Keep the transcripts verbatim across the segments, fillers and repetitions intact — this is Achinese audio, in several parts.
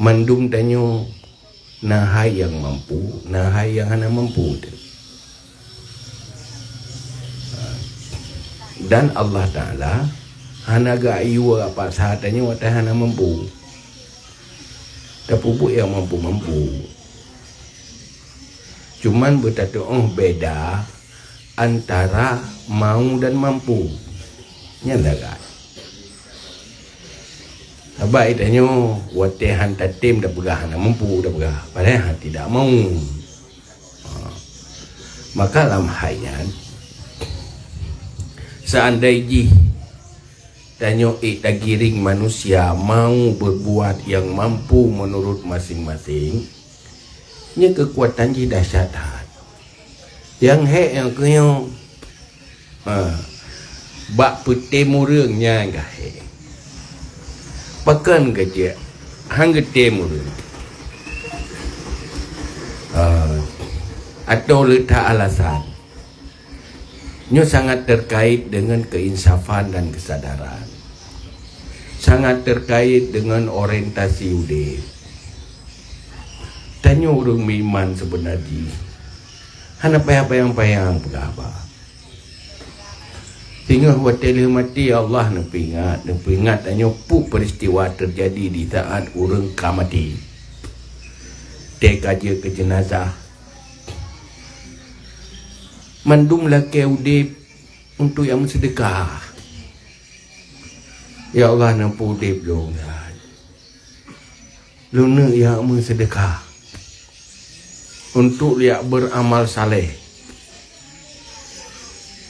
Mandum tanyoe na hai nyang mampu, na hai nyang hana mampu. Dan Allah Taala hana geuyue paksa tanyoe watée hana mampu. Tapeubuet nyang mampu-mampu. Cuman beutatu'oh beda antara mau dan mampu. Nyan sagai. Sabab tanyoe watée han tatem tapeugah hana mampu tapeugah, padahai han tidak mau. Ha. Maka lam hai nyan, seandai jih tanyoe ék tagiring manusia mau berbuat nyang mampu menurut masing-masing, nyan keukuatan jih dahsyat that. Nyang hék nyang keunyoe, ha, bak peutem ureuëng nyan ka hék. Pakon keuh jeuet han geutem ureuëng? Ha, atau le that alasan. Nyoe sangat terkait dengan keinsafan dan kesadaran. Sangat terkait dengan orientasi udeb. Tanyoe ureuëng meuiman seubeuna jih hana payah panyang-panyang peugah haba. Singoh watée lheueh maté Allah neupeuingat, neupeuingat tanyoe peue peristiwa terjadi di saat ureuëng ka maté. Watée ka jeuet keu jeunazah, mandum lakée udeb untuk nyang meuseudeukah. Ya Allah, neupeuudeb lôn, lôn neuk jak meuseudeukah untuk jak beramal saleh.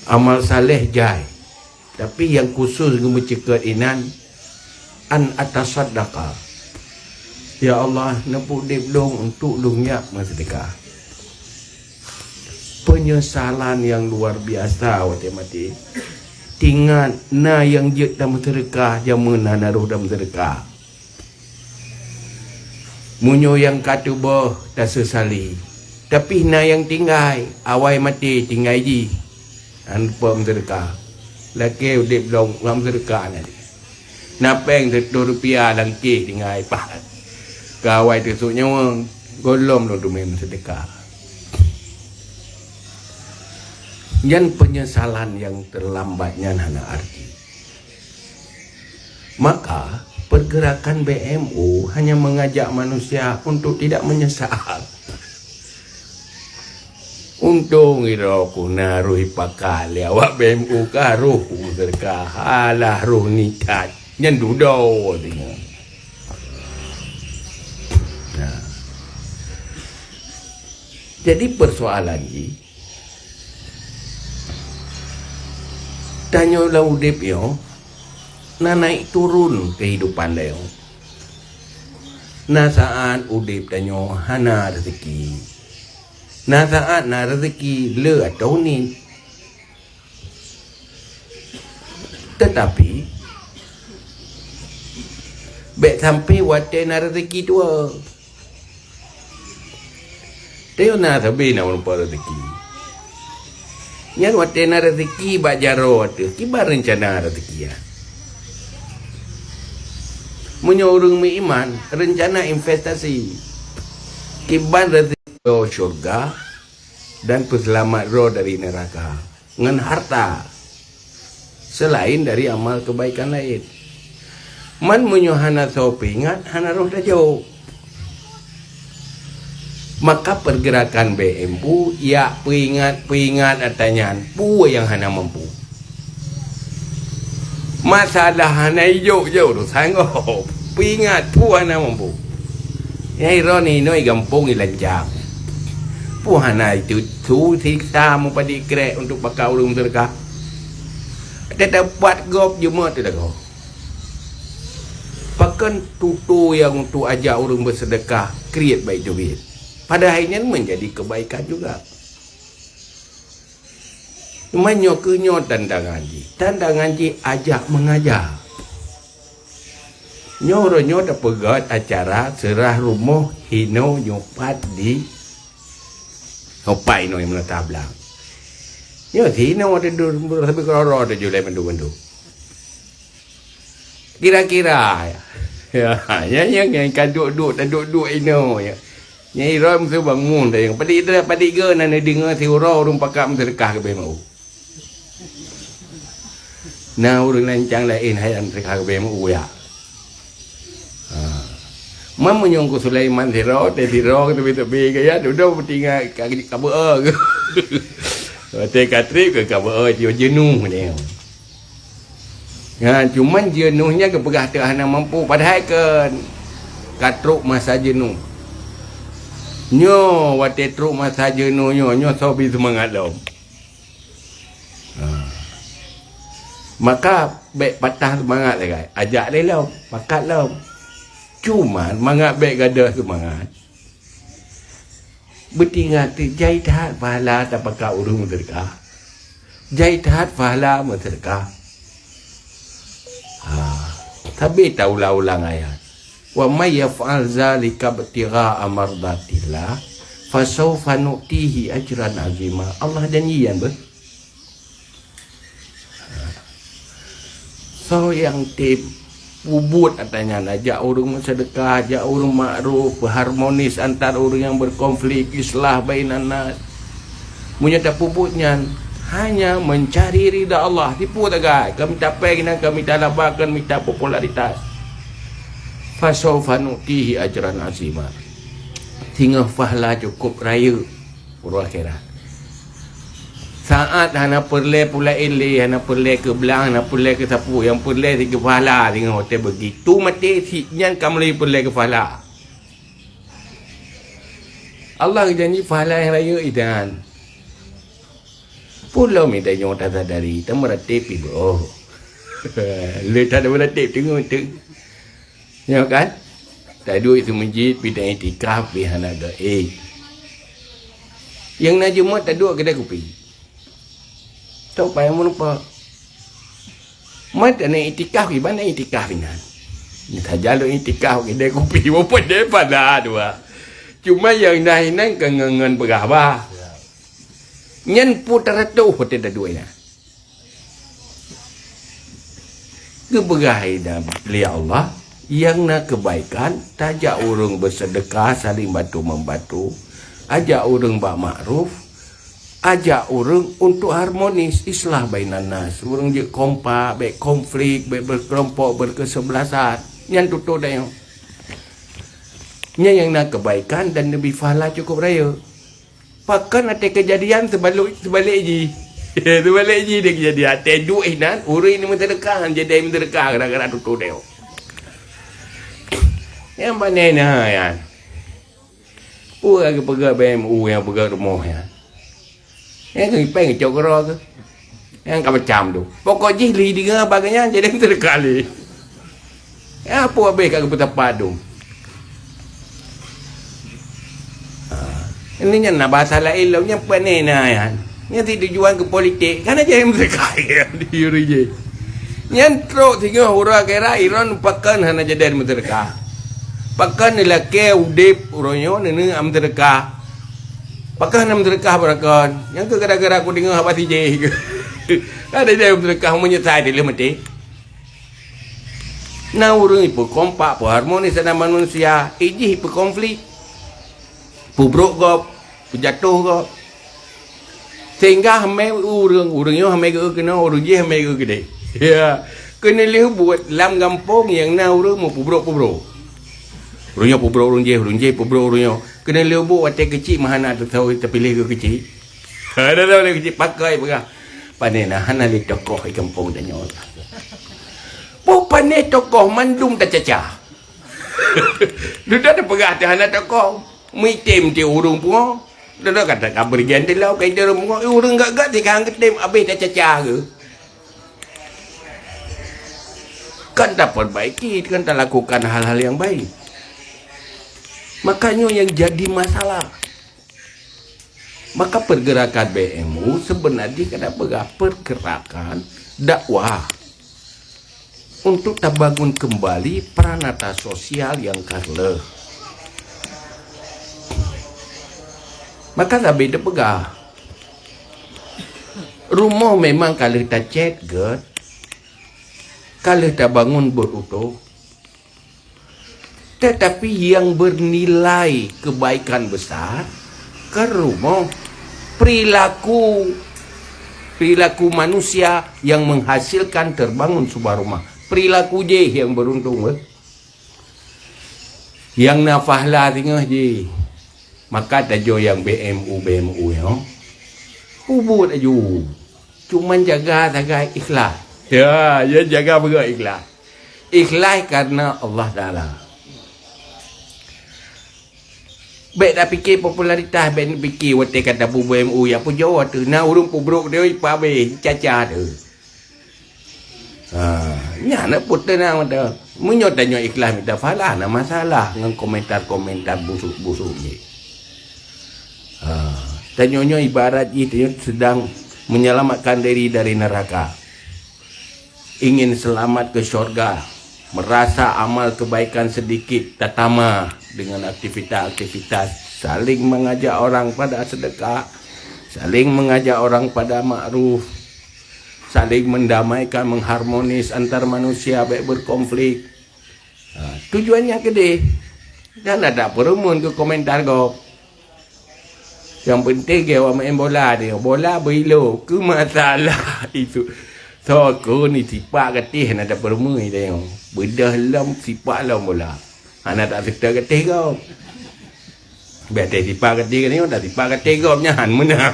Amal saleh jai, tapi nyang khusus geumeuceukeut inan an atasaddaqa. Ya Allah, neupeuudeb lôn untuk lôn jak meuseudeukah. Penyesalan yang luar biasa watée maté. Tingat na nyang jeuet tameuseudeukah, jameun hana roh tameuseudeukah. Meunyoe nyang ka teuboh taseusali, tapi na nyang tinggai, awai maté tinggai jih. Hana peue meuseudeukah. Lakée udeb lom ngon meuseudeukah nyan. Na péng sireutoh rupiah lam kéh tinggai paih. Keu awai teusok nyawöng, gohlom lôn teumé meuseudeukah. Nyan penyesalan nyang terlambat nyan hana arti. Maka, pergerakan B M U hanya mengajak manusia untuk tidak menyesal. Untông iroe ku na roh ipakat lé awak B M U ka roh ku meuseudeukah, alah roh nikat. Nyan dudoe singoh. Nah. Jadi persoalan jih, tanyoe lam udeb nyoe na naik turun kehidupan tanyoe. Na saat udeb tanyoe hana rezeki. Na saat na rezeki le atau niet. Teutapi, bék sampai watée na rezeki tuwoe. Tanyoe na sabe na meurumpok rezeki. Nyan watée na rezeki bak jaroe ateueh, kiban reuncana rezeki nyan. Meunyoe ureuëng meuiman, reuncana investasi. Kiban rezeki syurga dan peuseulamat droe dari neuraka ngon harta seulaén dari amal keubaikan laén. Man meunyoe hana soe peuingat, hana roh tajok. Maka pergerakan B M U jak peuingat-peuingat ata nyan peue nyang hana mampu. Masalah hana ijok-jok tu sanggob peuingat peue hana mampu. Nyang ironi noi gampông ilancang. Peue hana itu su siksa meupadé krek untuk baka ureuëng meuseudeukah. Teudapat gob jeumeut teudagoe. Pakon tutoe nyang untuk ajak ureuëng beuseudeukah kriet baik teubiet. Padahai nyan menjadi kebaikan juga. Teuma nyoe keuh nyoe tantangan jih. Tantangan jih ajak mengajar. Nyoe uroe nyoe tapeugét acara seurah rumoh hinoe nyoe pat di Opai nyoe nyang meunata blang. Nyoe hinoe teudur sabe keudroe-droe teuh julai mandum-mandum. Kira-kira, Ya, ya, ya, ya, ka duek-duek, taduek-duek inoe, ya. Nyang irot meusu bangun, tayang. Padit idra, padit ge, na neudeungoe siuroe ureuëng pakat meuseudeukah keu B M U. Na ureuëng lancang laén hai meuseudeukah keu B M U, ya. Ha. Man meunyoe Teungku Sulaiman sidroe, teuh sidroe, teubi-teubi, ya, dudoe beutinggai, ka, ka beu-e. Watée ka treb, ka, ka beu-e, jeunuh, jeunuh, ni. Ha, cuman jeunuh nyan geupeugah teuh hana mampu, padahai kan ka trok masa jeunuh. Nyoe watée trok masa jeunuh nyoe, nyoe soe bi seumangat lom. Ha. Maka bék patah seumangat lé, ajak lé lom, pakat lom. Cuman mangat bék gadôh seumangat. Beutingat teuh, jai that pahala tapakat ureuëng meuseudeukah. Jai that pahala meuseudeukah. Ha, sabe taulang-ulang ayat. "Wa may yaf'al zalika ibtigha'a mardatillah, fasawfa nu'tihi ajran azima." Allah janji nyan beuh. Soe nyang tem peubuet atra nyan, ajak ureuëng meuseudeukah, ajak ureuëng makruf, beuharmonis antar ureuëng nyang berkonflik, islah bainan nas. Meunyoe tapeubuet nyan hanya mencari ridha Allah, tipu tagai, ka mita péng nyan, ka mita laba, ka mita popularitas. Fasawfa nu'tihi ajran azima. Singoh pahala cukup rayeuk. Uroe akhirat. Saát hana peureulée pulaén lé, hana peureulée keu blang, hana peureulée keu sapeue, nyang peureulée sikeuh pahala singoh watée beugitu maté, si nyan ka meuleueh peureulée keu pahala. Allah geujanji pahala nyang rayeuk inan. Peue lom itanyoe tasadari, tameuratéb pih beuoh. Le that tameuratéb teungoh teuk. Nyoe kan? Taduek seumeujid pih dan iktikaf pih hana gaéh. Nyang na jeuet taduek keudè kupi. Tok payah meurumpok. Mat na iktikaf, iban na iktikaf inan. Saja lôn iktikaf keudè kupi, walaupun daripada dua. Cuma nyang na inan ka ngon-ngon peugah bah. Nyan peuet ratus watée taduek inan. Geupeugah lé Allah, nyang na keubaikan, tajak ureuëng beuseudeukah saling bantu-membantu, ajak ureuëng bak makruf, ajak ureuëng untuk harmonis, islah bainan nas, ureuëng jeuet kompak, bék konflik, bék beukeulompok, beukeuseubelasan. Nyan tutoe tanyoe. Nyan nyang na keubaikan dan neubi pahala cukup rayeuk. Pakon até keujadian seubalek, seubalek jih. Seubalek jih deh keujadian. Até duek inan, ureuëng nyang meuseudeukah, jadi meuseudeukah gara-gara tutoe tanyoe. Nyang pane na nyan. Peue lagée peugah B M U nyang peugah rumoh nyan. Nyang keu ipeng cok keudroe keuh. Nyang ka macam tu. Pokok jih lé deungoe bak geuhnyan jadi meuseudeukah lé. Ya, peue habéh ka geupeutapa dum. Ha. Ini nyan na bahasa laén lom, nyan pane na nyan. Nyan si tujuan keu politik, kan aja meuseudeukah di ureuëng jih. Nyan trok singoh uroe akhirat, iron pakon hana jadi meuseudeukah. Pakon neulakée udeb uroe nyoe neuneuk meuseudeukah. Pakon hana meuseudeukah beurakon. Nyang keu gara-gara kudeungoe haba sijeh. Ada jadi meuseudeukah meunyeusai dileuh maté. Na ureuëng ipeukompak, peuharmonis antar manusia, ijih ipeukonflik, peubrok gob, peujatoh gob. Sehingga hamé ureuëng, ureuëng nyoe hamé geu keunoe, ureuëng jih hamé geu keudeh. Ya, keuneulheueh buet lam gampông nyang na ureuëng meupeubrok-peubrok. Ureuëng nyoe peubrok ureuëng jih, ureuëng jih peubrok ureuëng nyoe. Keuneulheueh buet watée keuchik meuhana teutoe teupiléh geu keuchik. Hana tahu lé keuchik pakai peugah. Pane na hana lé tokoh di gampông tanyoe. Peue pane tokoh mandum tacaca. Dudoe tapeugah teuh hana tokoh. Meuitem ti ureuëng pungo. Dudoe kata ka beureujang teulau ka ureuëng pungo. Ureuëng gak-gak ti ka geutem habéh tacaca geuh. Kan taperbaiki, kan talakukan hal-hal yang baik. Maka nyoe yang jadi masalah. Maka pergerakan B M U sebenarnya kena peugah pergerakan dakwah untuk tabangun kembali pranata sosial yang ka reuloh. Maka sabe teupeugah, rumoh memang ka lheueh tacet gét, ka lheueh tabangun buet utôh, Tetapi yang bernilai kebaikan besar kan rumoh. Perilaku, perilaku manusia yang menghasilkan terbangun sebuah rumah. Perilaku jih yang beruntung, weh. Yang na pahala singoh jih. Maka tajoe nyang B M U, B M U nyoe, peubuet laju. Cuman jaga sagai ikhlas. Ya, ya, jaga beugöt ikhlas. Ikhlas karena Allah Taala. Bèk tapike popularitas, bèk tapike watèe ka tapeubuet M O U, ya peujoe teuh. Na ureueng peubrok teuh, ipa abéh, caca teuh. Ha, nyan na peue teunang mata. Meunyoe tanyoe ikhlas mita pahala, na masalah ngon komentar-komentar busuk-busuk nyoe. Ha, tanyoe nyoe ibarat jih tanyoe sedang menyelamatkan diri dari neraka. Ingin selamat ke syurga, merasa amal kebaikan sedikit, tatamah dengan aktivitas-aktivitas, saling mengajak orang pada sedekah, saling mengajak orang pada makruf, saling mendamaikan, mengharmonis antar manusia, bèk berkonflik. Ha, tujuan nyang keudeh, dan ada peureumeun keu komentar gob. Nyang peunteng geuh awak main bola teuh. Bola beuilo keu masalah itu. Soe kon sipak gatéh hana tapeureumeui teuh. Beudôh lom sipak lom bola. Hana taseutôt gatéh gob. Biasa sipak gatéh nyoe, dak sipak gatéh gob nyan meunang.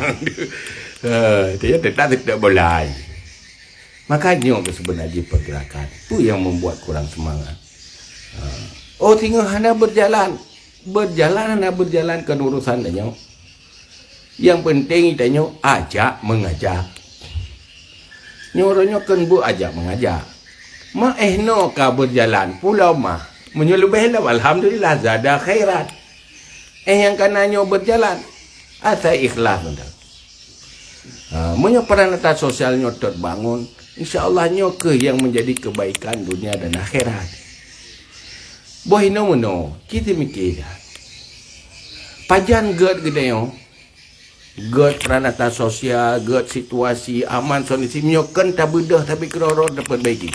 Ha, dia tetap seutôt bola. Maka nyoe keuh seubeuna jih pergerakan. Peue nyang membuat kurang semangat? Ha. Oh, singoh hana berjalan. Berjalan hana berjalan kon urusan tanyoe. Nyang peunteng tanyoe ajak mengajak. Nyoe uroe nyoe kon buet ajak mengajak. Ma éh noe ka berjalan, pulo mah. Meunyoe leubeh lom, alhamdulillah, zada khairan. Éh nyang ka na nyoe berjalan, asai ikhlas mantong. Ha, meunyoe peranata sosial nyoe tot bangon, insya Allah nyoe keuh nyang menjadi kebaikan dunia dan akhirat. Boh inoe meunoe, kita mikir dah. Pajan gét geutanyoe, gét peranata sosial, gét situasi, aman, kondisi, meunyoe kon tabeudôh, tabi keudroe-droe, tapeurbaiki.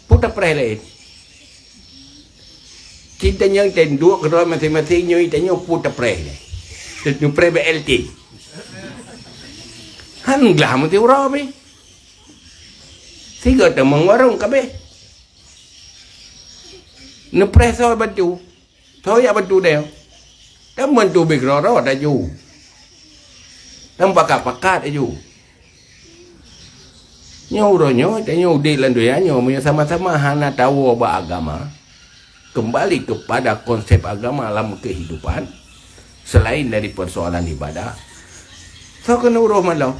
Peue tapreh laén? Cit tanyoe teuduek keudroe maséng-maséng nyoe tanyoe peue tapreh nyoe. Teupreh B L T. Han glah meuti uroe pih. Sigoe tamong warong kabeh. Neupreh soe bantu. Soe jak bantu deh. Tamong tubéh keudroe-droe laju. Tapakat-pakat laju. Nyoe uroe nyoe, tanyoe udép lam donya nyoe, meunyoe sama-sama hana tawoe bak agama, kembali kepada konsep agama lam kehidupan, selain dari persoalan ibadah, soe keuneuk uroh malom?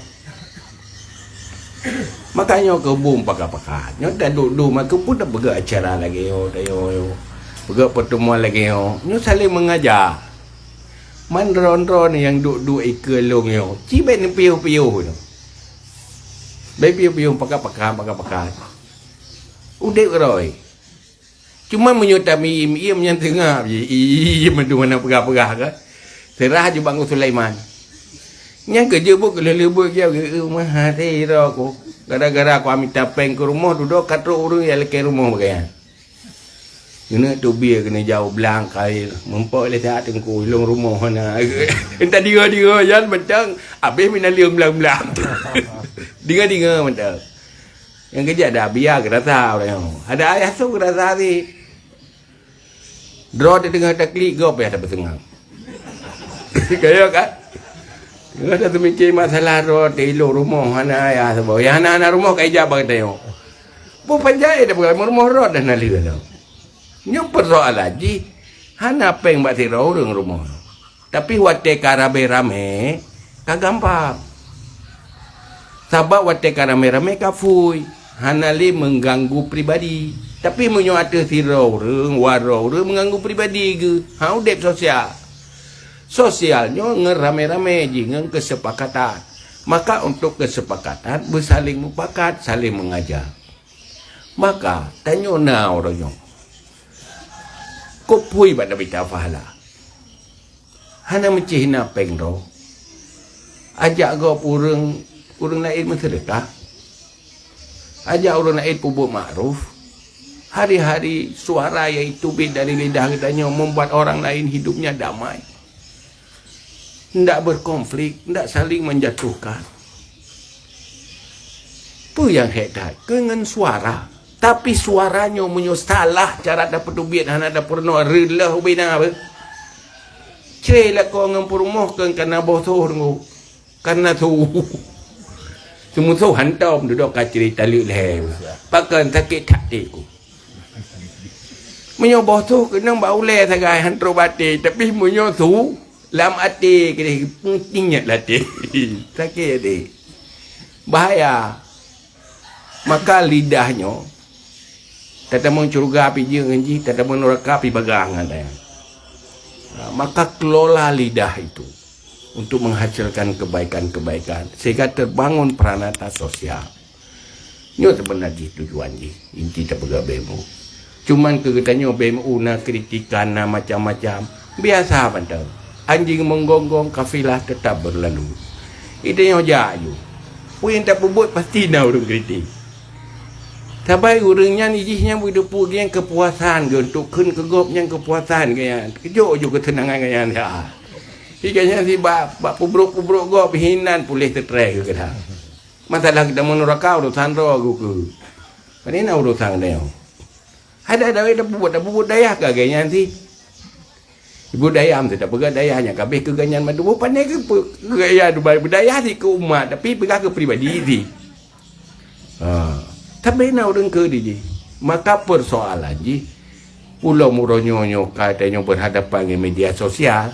Maka nyoe keuh bom pakat-pakat. Nyoe taduek-duek, maka pun tapeugah acara lagèe nyoe, tanyoe nyoe. Peugah pertemuan lagèe nyoe. Nyoe saling mengajar. Man droe-droe nyang duek-duek ikeue lôn nyoe, ci bèk neupiôh-piôh nyoe. Bèk piôh-piôh, pakat-pakat, pakat-pakat. Udép keudroe. Cuma meunyoe tamiyum-yum nyan teungab jih, ih, mandum hana peugah-peugah ka. Seurah ju bak Sulaiman. Nyan keuh jeuet buet keu lheueh-lheueh buet kiban geu-eu meuhase droe ku. Gara-gara ku mita péng keu rumoh, dudoe ka trok ureueng jak lakèe rumoh bagaih nyan. Keuneuk tubie, keuneuk jak u blang kail, meumpok lé siat teungku, i lôn rumoh hana. Entah dingoe-dingoe nyan mantong, abéh meunan lé blang-blang. Dingoe-dingoe mantong. Nyang keujak dak biya geurasa ureueng nyoe. Ada ayah su geurasa sih. Droe teuh teungoh taklik gob payah tapeuseungang. Kaya kan? Teungoh taseumiké masalah droe teuh i lôn rumoh hana ayah saboh. Nyang hana-hana rumoh ka ijak bak geutanyoe. Peue pajak tapeuseungang rumoh droe dah na lheueh lom. Nyoe persoalan jih hana péng bak sidroe ureueng rumoh. Tapi watèe ka ramé-ramé, ka gampang. Sabab watèe ka ramé-ramé ka phui, hana lé mengganggu pribadi. Tapi meunyoe ateueh sidroe ureueng, waroe ureueng mengganggu pribadi geuh, ha udép sosial. Sosial nyoe ngon ramé-ramé jih, ngon keusepakatan. Maka untuk keusepakatan beusaléng mupakat, saléng mengaja. Maka tanyoe na uroe nyoe, kok phui bak Nabi Tafahala. Hana meucih na péng droe. Ajak gob ureueng, ureueng laén meuseudeukah. Ajak ureueng laén peubuet makruf. Hari-hari suara yang teubiet dari lidah geutanyoe membuat orang lain hidupnya damai. Ndak berkonflik, ndak saling menjatuhkan. Peue nyang hék that? Keu ngon suara. Tapi suara nyoe meunyoe salah cara tapeuteubiet, hana tapeurunoe, reuloh ubena beuh. Cre lakoe ngon peurumoh keu kana boh soh deungoe. Kana su. Seumusoh hantom dudoe ka cre taleuek lhèe. Pakon sakét that até ku. Meunyoe boh soh keunong bak ulèe sagai han trôh bak até, tapi meunyoe su lam até keudéh peutinggai lam até. Sakét até. Bahaya. Maka lidah nyoe, tatamong syeuruga pih jeuet ngon jih, tatamong nuraka pih bagaih ngon ayah. Ha, maka kelola lidah itu untuk menghasilkan kebaikan-kebaikan sehingga terbangun pranata sosial. Nyoe seubeuna jih tujuan jih, inti tapeugah B M U. Cuman keu geutanyoe B M U na kritikan, na macam-macam. Biasa mantong. Anjing menggonggong, kafilah tetap berlalu. Geutanyoe jak aju. Peue nyang tapeubuet pasti na ureueng kritik. Sabai ureueng nyan jih nyan beudeupu geuh nyan keupuasan geuh, untuk kheun keu gob nyan keupuasan geuh nyan. Keujok ju keuseunangan geuh nyan. Di geuh nyan sibak bak peubrok-peubrok gob hinan puléh seutres geuh keudang. Masalah geutanyoe nuraka urosan droe geuh keu. Pane na urosan geutanyoe. Hai dayah, dayah tapeubuet, tapeubuet dayah keu geuh nyan sih. Ibu dayah meusti tapeugah dayah nyan kabeh keu geuh nyan mandum. Pane keu peu-, keu geuh nyan budaya sih keu umat, tapi peugah keu pribadi sih. Ha. Tapi na ureueng keu di jih. Maka persoalan jih, ulôn uroe nyoe nyoe ka tanyoe berhadapan ngon media sosial.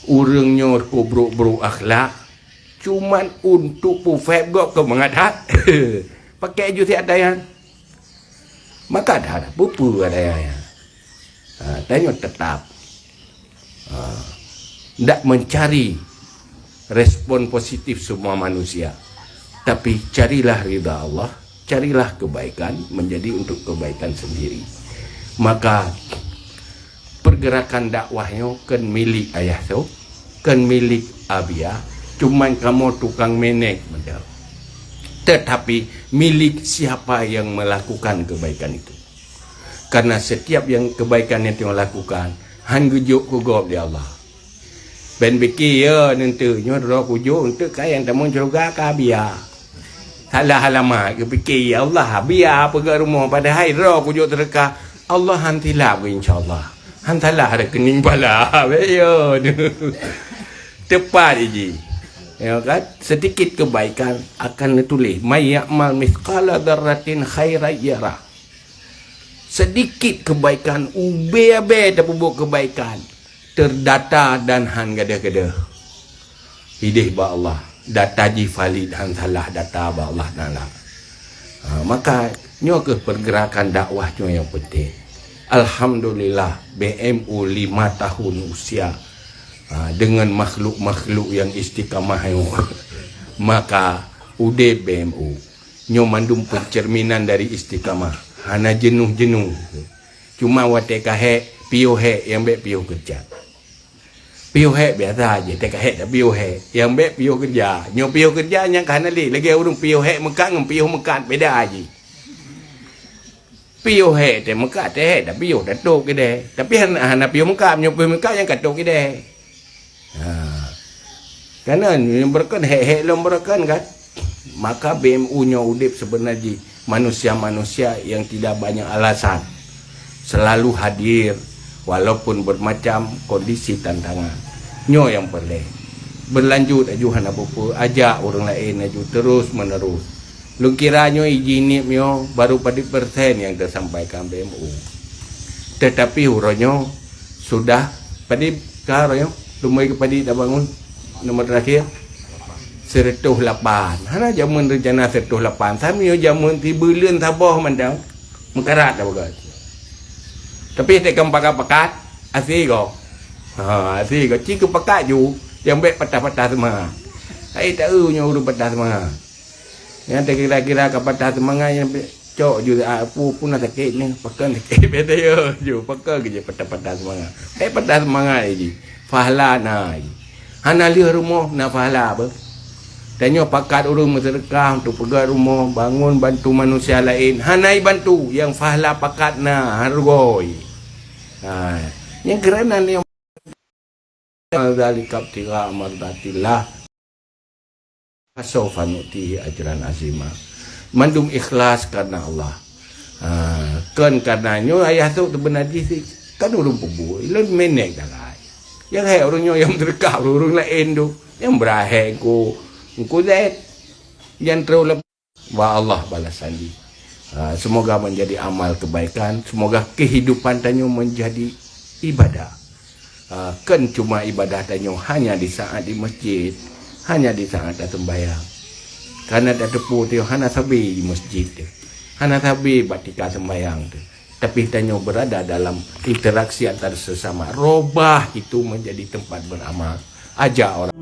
Ureueng nyoe keu brok-brok akhlak, cuman untuk peufeb gob keu mangat that. Pakai ju siat dayan. Maka dah, dah peue-peue ada yang, ha, tanyoe tetap, ha, ndak mencari respon positif semua manusia. Tapi carilah ridha Allah, carilah kebaikan menjadi untuk kebaikan sendiri. Maka pergerakan dakwah nyoe kon milék ayah soe, kon milék Abia, cuman kamoe tukang manage mantong. Tetapi milik siapa yang melakukan kebaikan itu. Karena setiap yang kebaikan yang tanyoe lakukan, han geujok keu gob di Allah. Ben pike ya, neunteuk nyoe droe kujok, eunteuk ka nyang tamong syeuruga ka Abia. Salah alamat geupike, ya Allah, Abia peugah rumoh, padahai droe kujok seudeukah. Allah han silap geuh, insya Allah. Han salah rekening pala. Bek ya. Tepat jih. Ya kan? Sedikit kebaikan akan neutuléh. "May ya'mal mithqala dzarratin khairan yarah." Sedikit kebaikan, ubé-abé tapeubuet kebaikan, terdata dan han gadeh-gadeh. Idéh bak Allah, data jih valid, han salah data bak Allah Taala. Ha, maka nyoe keuh pergerakan dakwah nyoe nyang penting. Alhamdulillah, B M U lima tahun usia, ha, dengan makhluk-makhluk yang istiqamah nyoe. Maka udeb B M U nyoe mandum pencerminan dari istiqamah. Hana jenuh-jenuh. Cuma watée ka hék, piôh hék, nyang bék piôh keureuja. Piôh hék biasa jih, teuka hék dak piôh hék. Nyang bék piôh keureuja. Nyoe piôh keureuja nyang ka hana lé, lagée ureuëng piôh hék meukat ngon piôh meukat beda jih. Piôh hék teuh meukat, teuka hék dak piôh dak tôb keudeh. Tapi hana, hana piôh meukat, nyoe piôh meukat nyang ka tôb keudeh. Ha. Kana nyang beureukan hék-hék lom beureukan kan? Maka B M U nyoe udeb seubeuna jih manusia-manusia yang tidak banyak alasan, selalu hadir walaupun bermacam kondisi tantangan. Nyoe nyang peureulée. Berlanjut aju hana peue-peue, ajak ureuëng laén aju terus menerus. Lôn kira nyoe iji nib nyoe baru padub persen nyang teusampaikan B M U. Tetapi uroe nyoe sudah padub ka uroe nyoe, lumboi keu padub tabangun nomor terakhir. Seratus lapan. Hana jameun rencana seratus lapan. Samioe jameun sibuleuen saboh mantong. Meukarat dah bagai. Tapi teukam pakat-pakat, asie goe. Ha, asie goe. Ci keu pakat ju, nyang bék patah-patah seumangat. Hai taeu nyoe ureuëng patah seumangat. Nyang teukira-kira ka patah seumangat nyan cok ju, ah, pu-, puna sakét ni, pakon sakét biasa ya ju, pakon keu jih patah-patah seumangat. Eh, patah seumangat jih. Fahla na jih. Hana lheueh rumoh na fahla beuh. Tanyoe pakat ureuëng meuseudeukah untuk peugöt rumoh, bangun, bantu manusia laén, hana jibantu, nyang pahala pakat na, hargoi. Ha, nyang keureuna nyang dzalika ibtigha mardatillah. Fasaufa nu'tihi ajran azima. Mandum ikhlas karena Allah. Ha, kon karena nyoe ayah tu teubeuna jih si, kan ureuëng peubuet, lôn menek dagai. Nyang hai ureuëng nyoe nyang meuseudeukah ureuëng laén tu. Nyang beurahek engku, engku zet. Nyang troh lep-, wa Allah balasan jih. Ha, semoga menjadi amal kebaikan, semoga kehidupan tanyoe menjadi ibadah. Ha, kon cuma ibadah tanyoe hanya di saat di masjid, hanya di saat taseumbahyang. Karena tateupeue tanyoe hana sabe di masjid tu. Hana sabe bak tika seumbahyang tu. Tapi tanyoe berada dalam interaksi antar sesama. Robah itu menjadi tempat beramal. Ajak orang